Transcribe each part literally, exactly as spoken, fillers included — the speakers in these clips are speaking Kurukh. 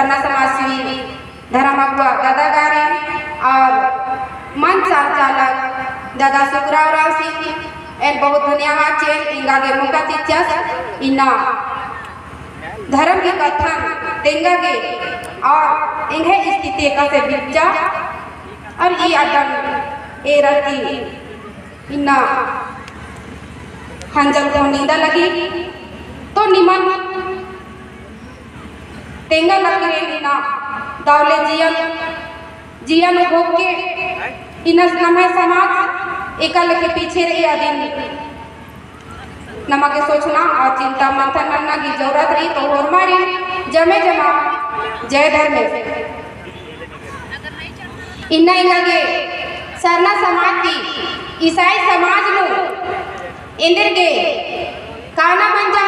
सरना समाज सेवी धर्म अगुवा दादा गारी और मंच संचालक दादा सुखराव राव सिंह एन बहुत धन्यवाद चिआ एंगा गे मौका चिच्चस इन्ना धर्म की कत्थन तेंगा गे और एंग्है स्थिति एकासे बिच्चा और ई अड्डन एरा की इन्ना हंजल तो निंदा लगी। तो निमन तेंगा लगी रे इन्ना दव ले जिया, जिया नू भोग के इन्ना नम्है समाज एका लेखे पीछे रई अदिन नमा गे सोचना और चिंता मंथन नन्ना की जरूरत रई। तो होरमारिन जमे जमा जय धर्मेस। इन्ना एंगा गे सरना समाज ती ईसाई समाज नू एन्देर गे काना मंजा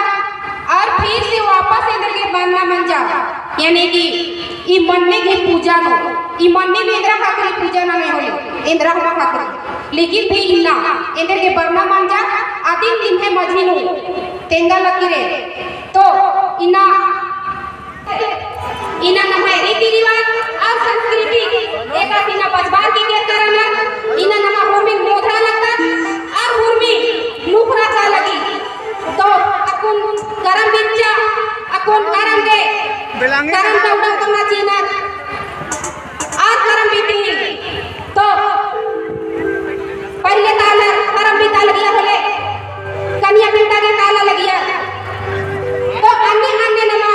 और फिर से वापस एन्देर गे बरना मंजा, यानी कि ई मन्ने गे पूजा नू, ई मन्ने नू एन्दरा ख़क्खरी पूजा नू होले, एन्दरा हूँ ख़क्खरी, लेकिन भी इन्ना एन्देर गे बरना मंजा, अदिन निम्है मझी नू तेंगा लगी रे। तो इन्ना इन्ना नम्है रीति रिवाज और संस्कृति एकासे इन्ना बचाबअर की केरका रअनर, इन्ना नमा हुरमी मोधरा लगदत और हुरमी नुखरा चा लगी। तो अक्कुन करम बिच्चा, अक्कुन करम गे, करम दौड़ा करना चिअनर और करम बिच्ची। तो पहिले ता आलर करम बिता लगिया होले, कनिया बिता गे काला लगिया। तो अन्ने अन्ने नमा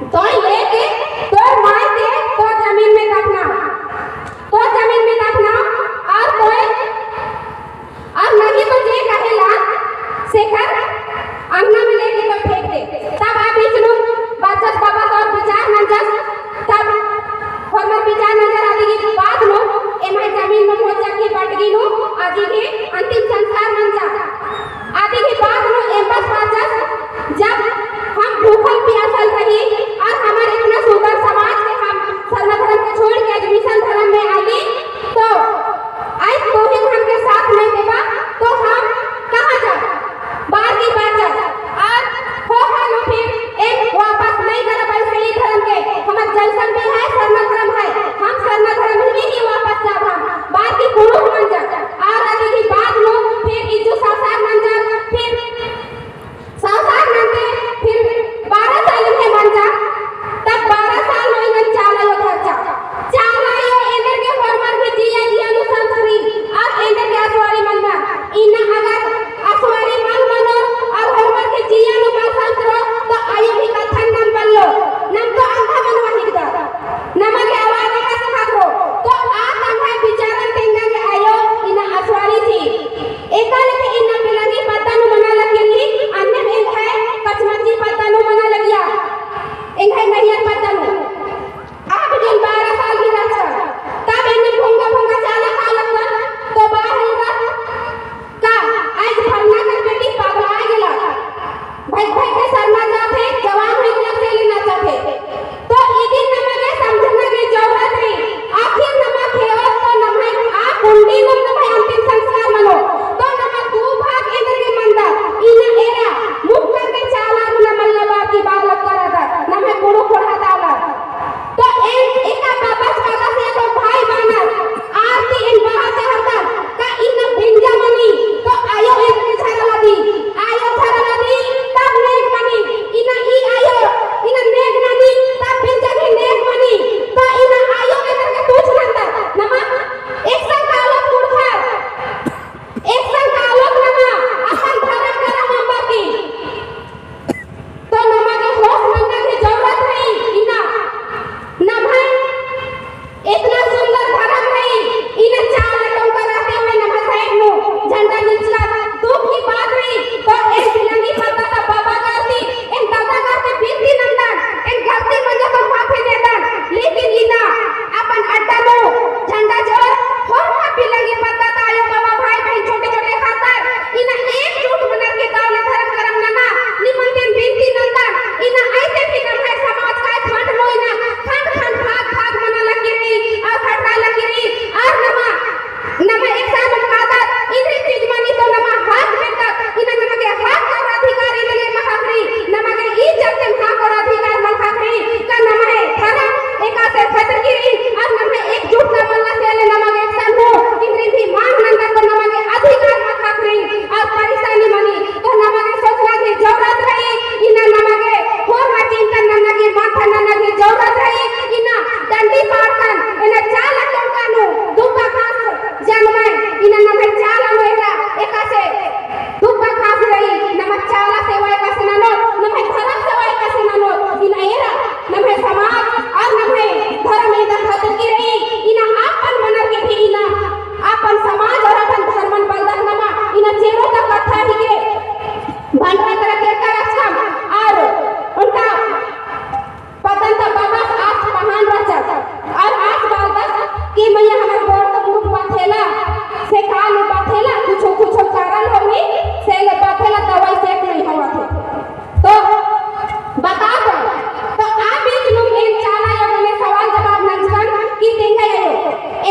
तोय लेके तोर माय के तोर जमीन में दफना, तोर जमीन में दफना, और तोय, और नहीं तो जे कहेला सेकर अंगना में लेके तोय फेंक दे। तब आ बीच नू बाचस बाबा और विचार नंजस, तब होरमर विचार नंजर आदि की बाद नू एम्है जमीन नू होचा की बटगी नू आदि की अंतिम संस्कार नंजा। आदि की बाद नू एम्बस बाचस, जब हम भूखल पियासल रही और हमर इतना सुंदर समाज के हम सरना धर्म के छोड़ के आज मिशन धर्म में आली, तो आज तोहिन हमके साथ नहीं देबा, तो हम कहाँ जाब? बार की बाचस, और हो हालो फिर एम वापस नहीं करब ऐसे ही धर्म के, हमर जैसन भी है सरना धर्म है, हम सरना धर्म में ही वापस जाब हम, बार की कुँड़ुख़ मंजा। और आदि की बाद नू फिर इज्जो संसार मंजा, फिर संसार नंदे फिर बारह साल में मंजा, तब बारह साल नू एंगन चाला आयो धरचा। चाला आयो एन्देर गे होरमर गे जिया जिया नू संस्कृति और एन्देर गे असवारी मन्ना। इन्ना अगर असवारी मल मनो और होरमर गे जिया नू मल संस्कृति तो आयो भी कत्थन नम बल्लो, नम तो अंधा मनवा हिकदत। नमा गे आवाज एकासे ख़क्खरो, तो आ तंग्है विचारन तेंगा गे आयो इन्ना असवारी थी। एका लेखे इन्ना पिलंगी पद्दा नू मना लगी, अन्नेम एंग्है कचमची पद्दा नू मना लगिया। एंग्है नैहर पद्दा नू। अब जब बारह साल की रहचा, तब एन्ने भोंगा भोंगा चाला का लगता, तो बाहर होगा का, आज फलना कर बेटी पगला गेला। भाई, भाई के सरना जात है, जवान है, इतना से लेना चाहते। तो इदिन नमा गे समझना गे जरूरत है। आखिर नमा खेओत तो नम्है आ कुंडी नू नम्है अंतिम संस्कार मनो। तो नमा दू भाग एन्देर गे मंदा, इन्ना एरा, मुक्कर के चाला नू नमन लबा की बार लक्कर अदा, नम्है कुँड़ुख़ कोड़हा ताला। तो एन एका बाबस बाबस एको भाई बहनर, आरती एन बआ चाहतन, का इन्ना बिंजा मनी, तो आयो एन्देर गे झरा लदी, आयो झरा लदी, तब नेग मनी, इन्ना ई आयो, इन्ना नेग मनी, तब बिंजा भी नेग मनी, तो इन्ना आयो एन्देर गे पूछ नंदत, नमा, एकसन कालोत कुँड़ुख़र, एकसन कालोत नमा, असन धरम करम अम्बा की। तो नमा गे होश मन्ना गे जरूरत रई, इन्ना नम्है इतना सुंदर धरम रई, इन्ना चाला टोंका रहते हुए नम्है side नू झंडा निचला दुख की बात रई। तो एन पिलंगी पद्दा ता बाबा गे आरती, एन दादा गे आरती बिनती नंदन, एन गलती मंजा तो माफी नेदन, लेकिन इन्ना अपन अड्डा नू झंडा जोर, होरमा पिलंगी पद्दा ता आयो बाबा भाई बहिन छोटे छोटे खातर, इन्ना एकजुट मनर के गाँव ले धरम करम नना, निमन तेन बिनती नंदन, इन्ना ऐसे भी नम्है समाज का खंड नू इन्ना खंड खंड भाग भाग मना लगी रई, और खंडा लगी रई, और नमा, नमा एकसन कादत, इन्ने चीज मनी तो नमा हक बेद्दत, इन्ना नमा गे हक और अधिकार इन्ने ले मल ख़क्खरई, नमा गे ई चलते हक और अधिकार मल ख़क्खरई, का नम्है धरम एकासे खतरकी रई, और नम्है एकजुटता मल्ला से ले नमा गे एकसन हूँ, इन्द्रिम भी मांग नंदत तो नमा गे अधिकार मल ख़क्खरई, और परेशानी मनी, तो नमा गे सोचना गे जरूरत रई, इन्ना नमा गे होरमा चिंतन नन्ना गे, मंथन नन्ना गे जरूरत रई, इन्ना डंडी पाड़कन, इन्ना चाला टोंका नू, दुब्बा घास जनमय, इन्ना नम्है चाला नू एरा, एकासे दुब्बा घास रई, नम्है चाला सेवा एकासे ननोत, नम्है धरम सेवा एकासे ननोत, इन्ना एरा, नम्है समाज और नम्है धरम एन्देर खतरकी रई, इन्ना आपन मनर के भी इन्ना आपन समाज और आपन धर्मन बलदत नमा, इन्ना चेरो ता कत्था हिके, भंडरा तरा केरका रहचकम, और ओन्टा पद्दन ता बाबस आस पहान रहचस, और आस बालदस कि मइय्याँ हमर गोड़ ता मुरुख बथेला, से काल बथेला, कुछो कुछो कारण होई, से ले बथेला, दवाई set नहीं होवत है। तो बता दो, तो आ बीच नू एन चाला आयो गे सवाल जवाब नंजकन कि तेंगा आयो,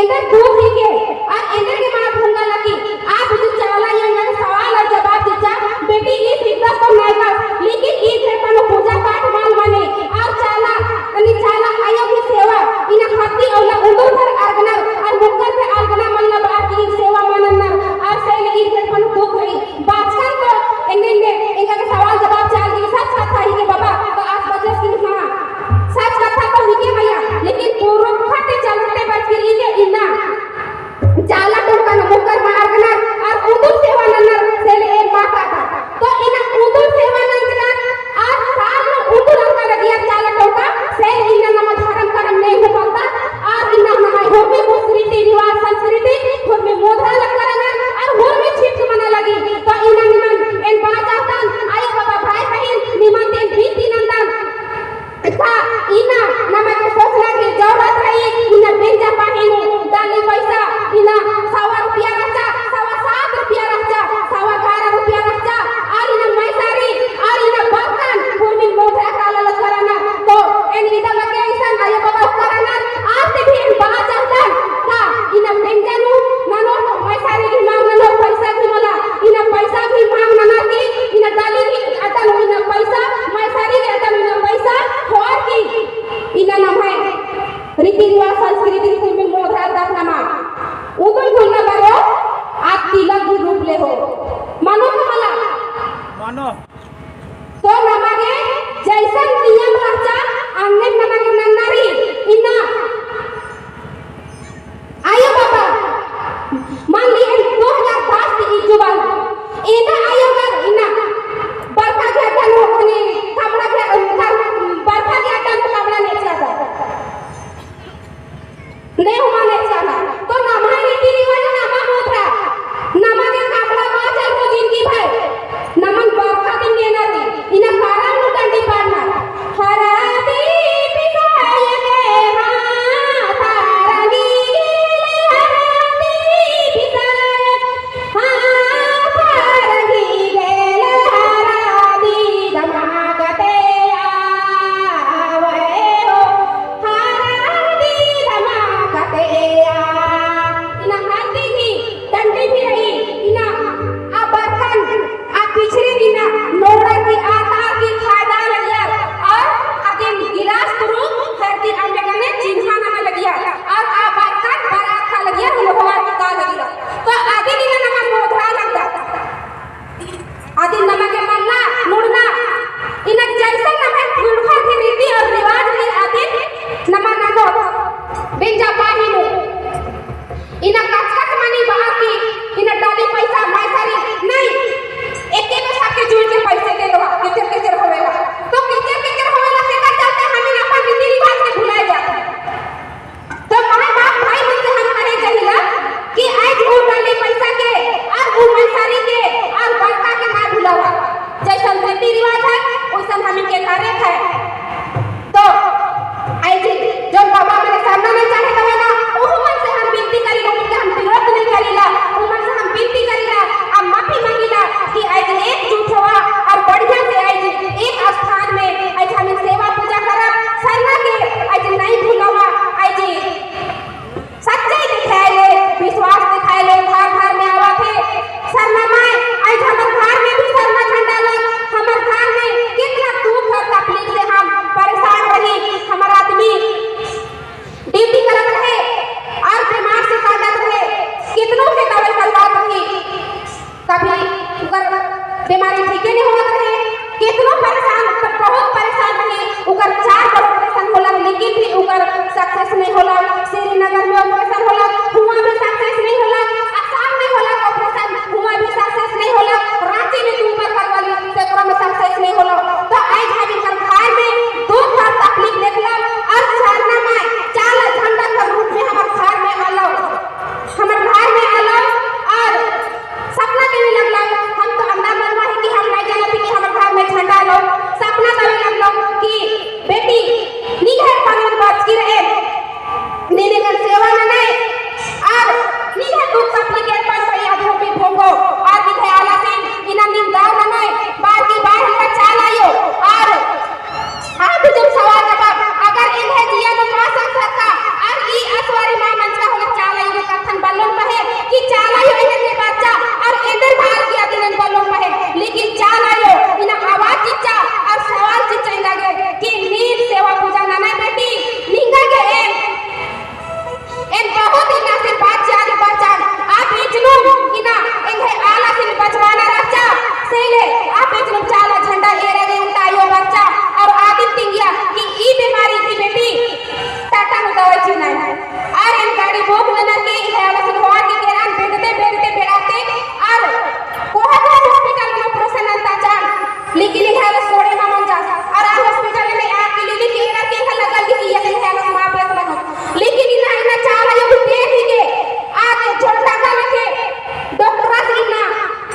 एन्देर दुख हिके, और एन्देर गे मना भुंगा लगी, आ बीच चाला आयो गे सवाल और जवाब चिच्चा, बेटी ई सिकदस तो नैगस, लेकिन ई खेपा नू पूजा पाठ मल मनी, और चाला, अनि चाला आयो की सेवा, इन्ना खत्ती अउला उन्दुर भर अरगनर, और मुक्कर के अरगना मल्ला बार की सेवा मनन्नर, अइसन नियम रहचा, अंगन नमा गे नन्ना रई, इन्ना आयो बाबा, मान ली एन दो हजार दस ती इज्जु बाल, एदा आयो गर इन्ना बरखा गे अड्डा नू होनी, कमड़ा गे, बरखा गे अड्डा नू कमड़ा नेचका दा। ने हुआ नेचका दा। तो नमा रीति रिवाज नमा मोधरा, नमा गे कमड़ा बाचर हो जिनगी भर। नमन बरखा दिम एना ती, इन्ना करम नू डंडी पाड़ना। हरदी पिसाय के हाँ, तारंगी गेल हरदी पिसाय, हाँ, तारंगी गेल हरदी दमाकते आवै हो, हरदी दमाकते आ। इन्ना हरदी ही डंडी भी रई, इन्ना आ बरखन आ पिछरी दिना नोड़ा की आतार की फायदा लगिया और अदिन गिलास तुरु हरदी अम्म गने चिन्हा नना लगिया और आ बरखन बरात का लगिया हुलहुआ की का लगिया। तो अदिन इन्ना नमन मोधरा लगदा। अदिन नमा गे मन्ना, मुड़ना, इन्ना जैसन नमा पुरखर की रीति और रिवाज रई अदिन नमा ननोत। बेंजा पानी नू। इन्ना कच कच मनी बअर की, इन्ना डाली पैसा मायसारी नहीं। एके में सबके जुड़ के पैसे दे दो, किचर किचर होवेला। तो किचर किचर होवेला, सेकर चलते हमिन अपन रीति रिवाज के भुलाए जात है। तो माय बाप भाई मन से हम कहे चाहिला कि आइज ऊ डाली पैसा के, और ऊ मायसारी के, और बरखा के ना भुलावा। जैसन रीति रिवाज है, वैसन हमिन के करे है। तो आइज जौन बाबा मने सरना नना चाहे तवे ना, उहु मन से हम बिनती करी, उहु मन से हम विरोध नहीं करीला, उहु मन से हम बिनती करीला, अब माफी मांगीला कि आइज एकजुट होवा और बढ़िया से आइज एक स्थान में आइज हमिन सेवा पूजा करब, सरना के आइज नहीं भुलावा, आइज सच्चाई दिखाए ले, विश्वास दिखाए ले, घर घर में आवा थे। सरना माय, आइज हमर घर में भी सरना झंडा लग, हमर घर में कितना दुख और तकलीफ से हम परेशान रही, हमर आदमी ड्यूटी करत रहे और बीमार से काटत रहे, कितनों के दवाई करवात रही, कभी उकर बीमारी ठीके नहीं होवत रहे, कितनों परेशान, बहुत परेशान रहे, उकर चार बार operation होला, लेकिन भी उकर success नहीं होला। श्रीनगर में operation होला, हुआ भी success नहीं होला। आसाम में होला operation, हुआ भी success नहीं होला। रांची में दू बार करवाली, तेकरा में success नहीं होला। तो आइज हम इनकर घर में दुख और तकलीफ देखला और सरना माय चाला झंडा के रूप में हमर घर में आलो, हमर घर में आलो और सपना देवे लगला। हम तो अंधा मनवा है कि हम नहीं जानत कि हमर घर में झंडा आलो। सपना देवे लगला कि बेटी, निंग्है पालन बाचकी रहे, नीन एंगन सेवा ननय, और निंग्है दुख तकलीफ एड़पा नू रई अदिन हूँ भी भोंगो, और निंग्है आलासिन इन्ना नीन दव ननय, बार की बार हमरा चाला आयो, और आ गुजब सवाल जवाब, अगर एंग्है जिया नू मा संग सरका, और ई असवारी मा मंजका होले चाला आयो के कत्थन बल्लोन पहें, कि चाला आयो एन्देर गे बरचा, और एन्देर भाल की अदिन एन बल्लोन पहें, लेकिन चाला आयो इन्ना आवाज चिच्चा, और सवाल चिच्चा एंगा गे, कि नीन सेवा पूजा ननय बेटी, निंगा गे एन एन बहुत इन्ना आशीर्वाद चिआ गे बरचन, आ बीच नू इन्ना एंग्है आलासिन बचवाना रहचा, से ले आ बीच नू चाला झंडा एरा गे ओन्टा आयो बरचा, और आदिन तिंगिया कि ई बीमारी ती बेटी टाटा नू दवाई चिअना है। और एन गाड़ी book ननर की एंग्है आलासिन होआ की केरन बेड़ते बेड़ते बेड़ाते, और कोहा कोहा hospital नू operation नन्ता चान, लेकिन एंग्है आलस कोड़े मा मंजस, और आ hospital में आके लीली के एरा के एंग्है लगल कि एंग्है आलस मा बेस मनो। लेकिन इन्ना, इन्ना चाला आयो देख के, आगे झंडा का लेके doctor से इन्ना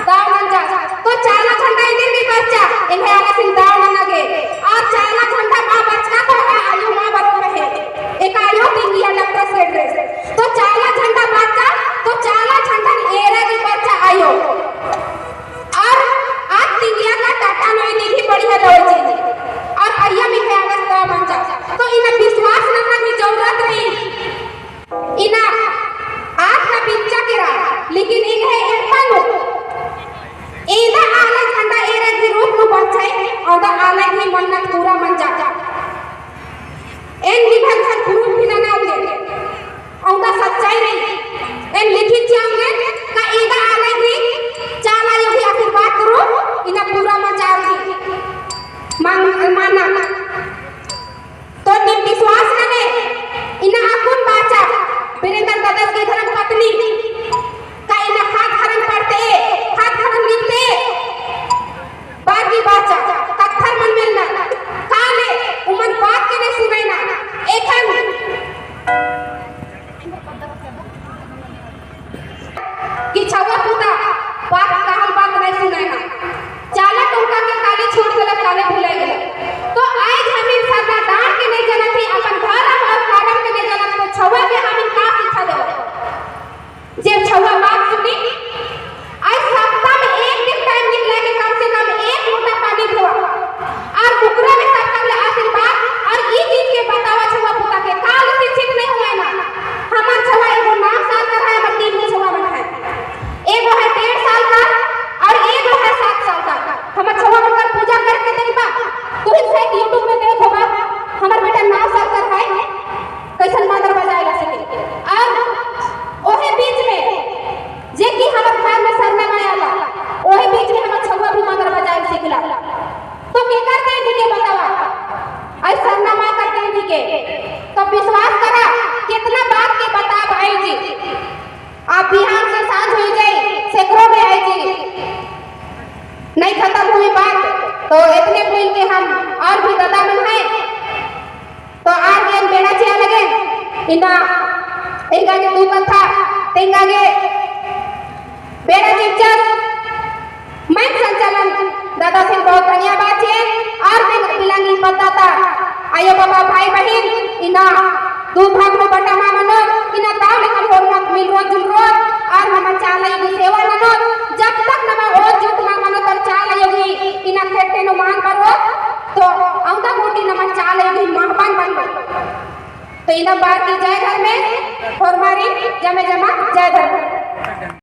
दव मंजस। तो चाला झंडा एन्देर गे बरचा, एंग्है आलासिन दव नना गे। आ चाला झंडा मा बरचका तो आ आयो मा बरओ पहें। एका आयो तिंगिया doctor से dress। तो चाला झंडा बरचा, तो चाला झंडा एरा गे बरचा आयो। और आ तिंगिया का टाटा नू इदी भी बढ़िया दवाई चिअदी। और अइय्या एंग्है आलस दव मंजा। तो इन्ना विश्वास नन्ना की जरूरत रई। इन्ना आद का बिच्चा केरा, लेकिन एंग्है एड़पा नू एदा आलय झंडा एरा गे रूप नू बरचय, औंदा आलय ही मन्नत पूरा मंजा। एन निभल झन proof भी नना उल्ले। औंदा सच्चाई रई। एन लिखित चिआ उल्ले का एदा आलय ही चाला आयो ही आशीर्वाद करो, इन्ना पूरा मंजा रई। मान-, माना। नहीं खतम हुई बात, तो इतने बोल के हम और भी ददा मन है, तो आर गे बेड़ा चिआ लगेन, इन्ना एंगा गे दू कत्था, तेंगा गे बेड़ा चिच्चस, माइक संचालन दादासिन बहुत धन्यवाद चिआ, और भी बिलांगी पद्दा ता, आयो बाबा भाई बहिन, इन्ना दू भाग नू बटा मा मनोत, इन्ना दव लेखन होरमत मिलरोत जुलरोत, और नमन चाला अयो गही सेवा ननोत, जब तक नमन ओत जुट मा मनोत और चाला अयो गही इन्ना खेट्टे नू मान बरओत, तो अवंदा गूटी नमन चाला अयो गही महबन बनोत। तो इन्ना बार की जय धर्मेस, होरमारिन जमे जमा जय धर्मेस।